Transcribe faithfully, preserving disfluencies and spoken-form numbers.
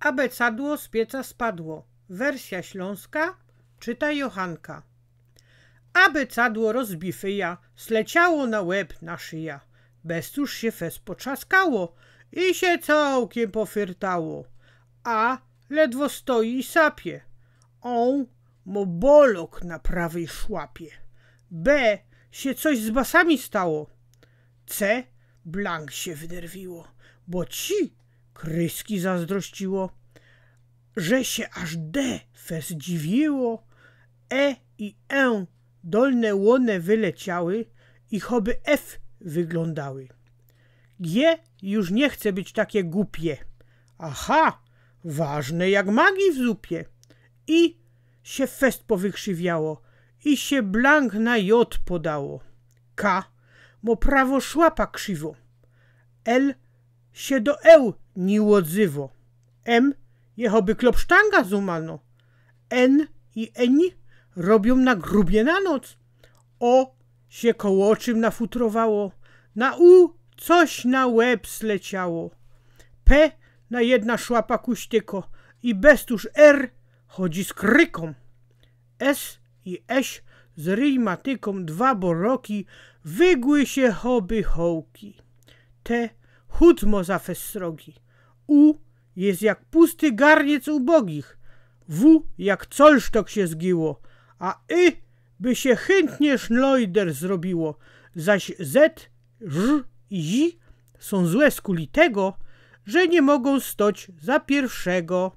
Abecadło z pieca spadło. Wersja śląska, czyta Johanka. Abecadło rozbifyja, sleciało na łeb, na szyja. Bez cóż sie fest potrzaskało i sie cołkiym pofyrtało. A ledwo stoi i sapie. On mo bolok na prawyj szłapie. B sie coś z basami stało. C blank sie wynerwiło, bo ci kryski zazdrościło, że sie aż D fest dziwiło. E i E dolne łōne wyleciały i choby F wyglōndały. G już niy chce być takie gupie. Aha, ważne jak magi w zupie. I sie fest powykrzywiało i sie blank na J podało. K mo prawo szłapa krziwo. L sie do E niy ôdzywo. M je choby klopsztanga złōmano. N i Eń robiōm na grubie na noc. O sie kołoczym nafutrowało. Na U coś na łeb sleciało. P na jedna szłapa kuśtyko i bez tōż R chodzi z krykōm. S i Eś z ryjmatykōm dwa boroki wygły sie choby chołki. T chōd mo za fest srogi. U je jak pusty garniec ubogich. W jak colsztok sie zgiło, a Y by sie chyntnie sznojder zrobiło. Zaś Z, Ż i J sōm złe skuli tego, że niy mogōm stoć za piyrwszego.